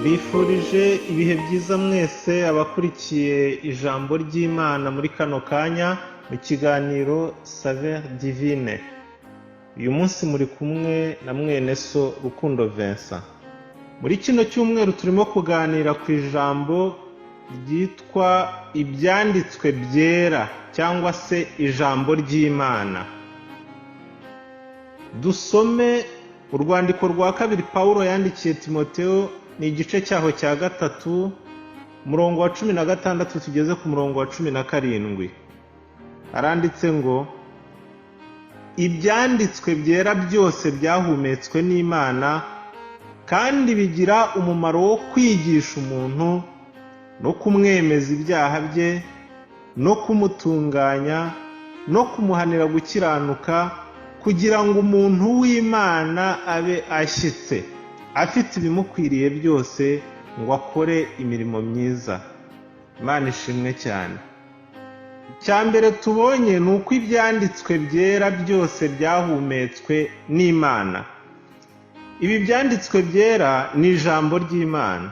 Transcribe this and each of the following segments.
Mbifurije ibihe byiza mwese abakurikiye ijambo ry'Imana muri kano kanya mu kiganiro Saveur Divine. Uyu munsi muri kumwe na mwene so Rukundo Vincent. Muri kino cyumweru turimo kuganira ku ijambo ryitwa ibyanditswe byera cyangwa se ijambo ry'Imana. Dusome urwandiko rwa kabiri Pawulo yandikiye Timoteo, ni igice cyaho cya 3, umurongo wa 16 tugeze ku murongo wa 17. Haranditse ngo: ibyanditswe byera byose byahumetswe n'Imana kandi bigira umumaro wo kwigisha umuntu no kumwemeza ibyaha bye no kumutunganya no kumuhanira gukiranuka, kugira ngo umuntu w'Imana abe ashyitse, afite ibimukwiriye byose ngo akore imirimo myiza. Imana ishimwe cyane. Icya mbere tubonye ni uko ibyanditswe byera byose byahumetswe n'Imana. Ibi byanditswe byera ni ijambo ry'Imana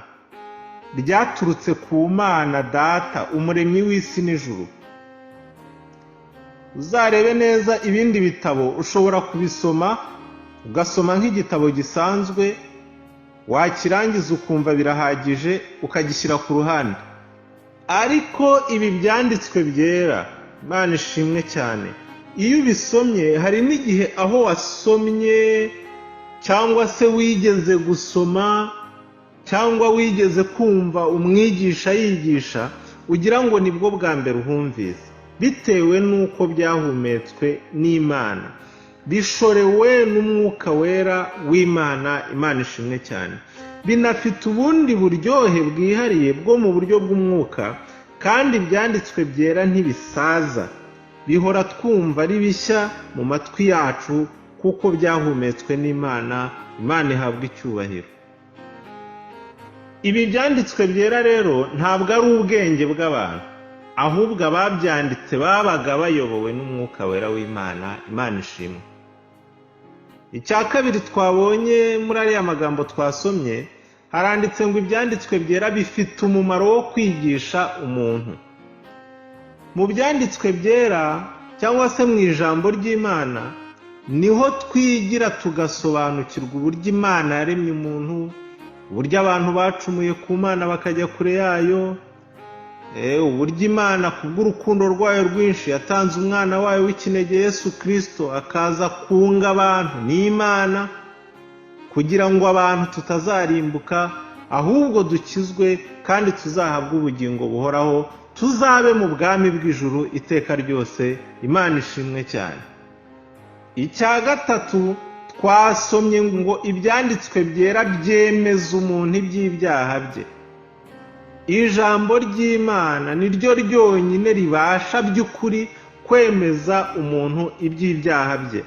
ryaturutse ku Mana Data, umuremyi w'isi n'ijuru. Uzarebe neza ibindi bitabo ushobora kubisoma, ugasoma nk'igitabo gisanzwe, wakirangiza ukumva birahagije ukagishyira ku ruhande. Ariko ibi byanditswe byera, Imana ishimwe cyane, iyo ubisomye hari n'igihe aho wasomye cyangwa se wigeze gusoma cyangwa wigeze kumva umwigisha yigisha, ugira ngo nibwo bwa mbere uhumvise, bitewe n'uko byahumetswe n'Imana, bishorewe n'umwuka wera w'Imana. Imana ishimwe cyane. Binafite ubundi buryohe bwihariye bwo mu buryo bw'umwuka, kandi ibyanditswe byera ntibisaza, bihora twumva ari bishya mu matwi yacu kuko byahumetswe n'Imana. Imana ihabwa icyubahiro. Ibi byanditswe byera rero ntabwo ari ubwenge bw'abantu, ahubwo ababyanditse babaga bayobowe n'umwuka wera w'Imana. Imana ishimwe. Icya kabiri twabonye muri ariya magambo twasomye, haranditse ngo ibyanditswe byera bifite umumaro wo kwigisha umuntu. Mu byanditswe byera cyangwa se mu ijambo ry'Imana niho twigira tugasobanukirwa uburyo Imana yaremye umuntu, uburyo abantu bacumuye ku Mana bakajya kure yayo, uburyo Imana kubw'urukundo rwayo rwinshi yatanze umwana wayo w'ikinege Yesu Kirisito akaza kunga abantu n'Imana kugira ngo abantu tutazarimbuka, ahubwo dukizwe kandi tuzahabwe ubugingo buhoraho, tuzabe mu bwami bw'ijuru iteka ryose. Imana ishimwe cyane. Icya gatatu twasomye ngo ibyanditswe byera byemeza umuntu iby'ibyaha bye. Ijambo ry'Imana ni ryo ryonyine ribasha by'ukuri kwemeza umuntu iby'ibyaha bye.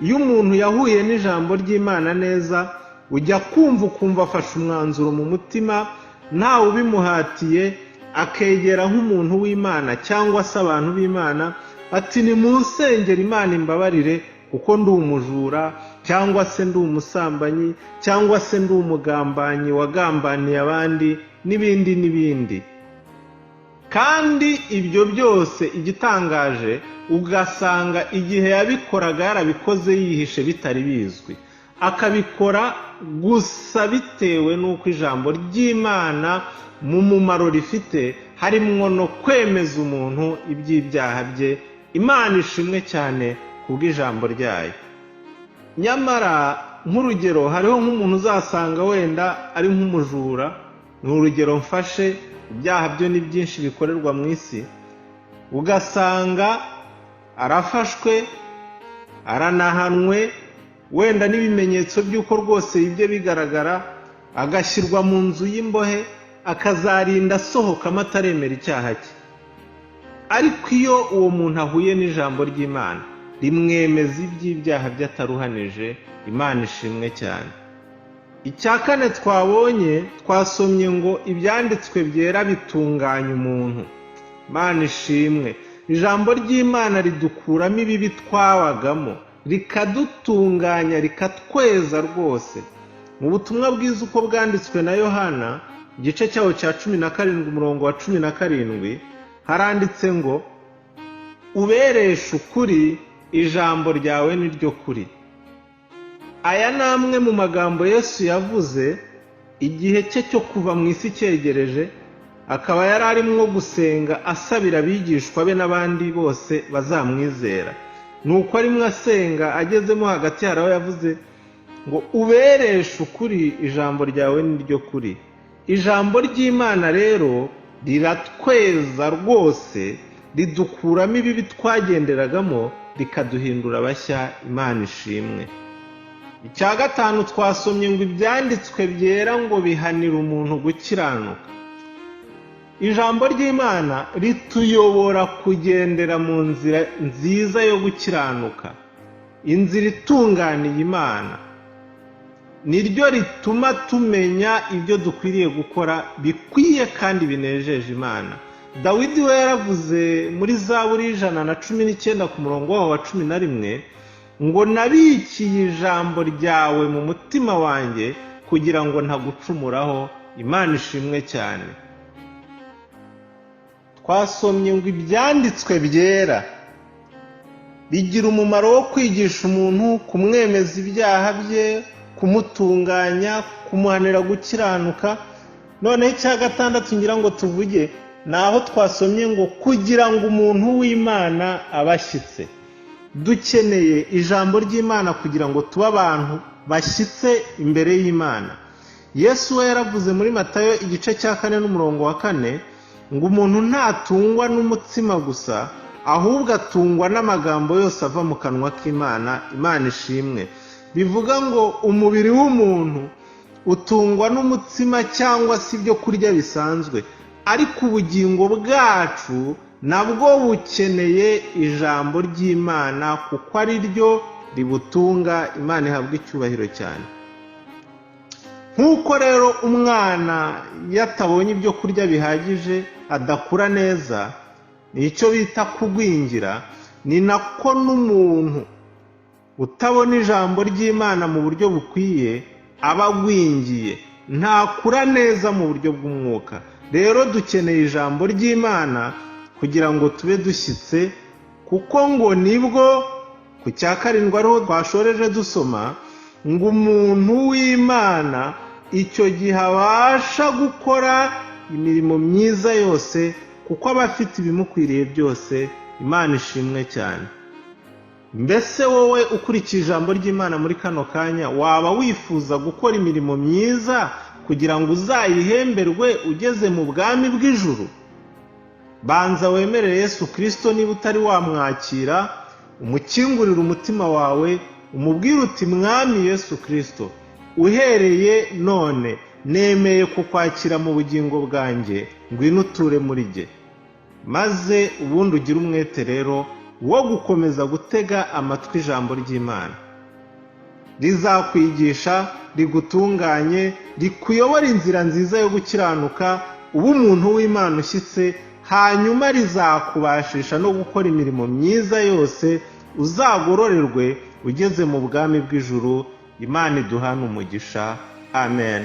Iyo umuntu yahuye n'ijambo ry'Imana neza, ujya kumva ukumva afashe umwanzuro mu mutima ntawe ubimuhatiye, akegera nk'umuntu w'Imana cyangwa se abantu b'Imana ati: nimunsengere Imana imbabarire kuko ndi umujura, cyangwa se ndi umusambanyi, cyangwa se ndi umugambanyi wagambaniye abandi, n'ibindi n'ibindi. Kandi ibyo byose, igitangaje, ugasanga igihe yabikoraga yarabikoze yihishe bitari bizwi, akabikora gusa bitewe n'uko ijambo ry'Imana mu mumaro rifite harimwo no kwemeza umuntu iby'ibyaha bye. Imana ishimwe cyane kubw'ijambo ryayo. Nyamara nk'urugero, hariho nk'umuntu uzasanga wenda ari nk'umujura, ni urugero mfashe, ibyaha byo ni byinshi bikorerwa mu isi, ugasanga arafashwe, aranahanwe, wenda n'ibimenyetso by'uko rwose ibye bigaragara, agashyirwa mu nzu y'imbohe, akazarinda asohokamo ataremera icyaha cye. Ariko iyo uwo muntu ahuye n'ijambo ry'Imana, rimwemeza iby'ibyaha bye ataruhanije. Imana ishimwe cyane. Icya kane twabonye, twasomye ngo ibyanditswe byera bitunganya umuntu. Imana ishimwe. Ijambo ry'Imana ridukuramo ibibi twabagamo, rikadutunganya, rikatweza rwose. Mu butumwa bwiza uko bwanditswe na Yohana, igice cyawo cya 17 umurongo wa 17, haranditse ngo: "Ubereshe ukuri, ijambo ryawe ni ryo kuri." Aya ni amwe mu magambo Yesu yavuze igihe cye cyo kuva mu isi cyegereje, akaba yari arimo gusenga asabira abigishwa be n'abandi bose bazamwizera. Nuko arimo asenga, agezemo hagati hari aho yavuze ngo: "Ubereshe ukuri, ijambo ryawe ni ryo kuri." Ijambo ry'Imana rero riratweza rwose, ridukuramo ibibi twagenderagamo, rikaduhindura bashya. Imana ishimwe. Icya gatanu twasomye ngo ibyanditswe byera ngo bihanira umuntu gukiranuka. Ijambo ry'Imana rituyobora kugendera mu nzira nziza yo gukiranuka, inzira itunganiye Imana. Niryo rituma tumenya ibyo dukwiriye gukora bikwiye kandi binejeje Imana. Dawidi we yaravuze muri Zaburi 119 ku murongo wawo wa 11 ngo: "Nabikiye ijambo ryawe mu mutima wanjye kugira ngo ntagucumuraho." Imana ishimwe cyane. Twasomye ngo ibyanditswe byera bigira umumaro wo kwigisha umuntu, kumwemeza ibyaha bye, kumutunganya, kumuhanira gukiranuka. Noneho icya gatandatu ngira ngo tuvuge ni aho twasomye ngo kugira ngo umuntu w'Imana abe ashyitse. Dukeneye ijambo ry'Imana kugira ngo tube abantu bashyitse imbere y'Imana. Yesu we yaravuze muri Matayo igice cya 4 n'umurongo wa 4 ngo: "Umuntu ntatungwa n'umutsima gusa, ahubwo atungwa n'amagambo yose ava mu kanwa k'Imana." Imana ishimwe. Bivuga ngo umubiri w'umuntu utungwa n'umutsima cyangwa se ibyo kurya bisanzwe, ariko ubugingo bwacu nabwo bukeneye ijambo ry'Imana kuko ari ryo ributunga. Imana ihabwa icyubahiro cyane. Nk'uko rero umwana iyo atabonye ibyo kurya bihagije adakura neza, ni icyo bita kugwingira, ni nako n'umuntu utabona ijambo ry'Imana mu buryo bukwiye aba agwingiye, ntakura neza mu buryo bw'umwuka. Rero dukeneye ijambo ry'Imana kugira ngo tube dushyitse, kuko ngo nibwo ku cya karindwi ariho twashoreje dusoma ngo umuntu w'Imana icyo gihe abasha gukora imirimo myiza yose, kuko aba afite ibimukwiriye byose. Imana ishimwe cyane. Mbese wowe ukurikiye ijambo ry'Imana muri kano kanya, waba wifuza gukora imirimo myiza kugira ngo uzayihemberwe ugeze mu bwami bw'ijuru? Banza wemerere Yesu Kirisito niba utari wamwakira, umukingurire umutima wawe, umubwire uti: "Mwami Yesu Kirisito, uhereye none nemeye kukwakira mu bugingo bwanjye, ngwino uture muri jye." Maze ubundi ugire umwete rero wo gukomeza gutega amatwi ijambo ry'Imana. Rizakwigisha, rigutunganye, rikuyobora inzira nziza yo gukiranuka, uba umuntu w'Imana ushyitse, hanyuma rizakubashisha no gukora imirimo myiza yose, uzagororerwe ugeze mu bwami bw'ijuru. Imana iduhane umugisha. Amen.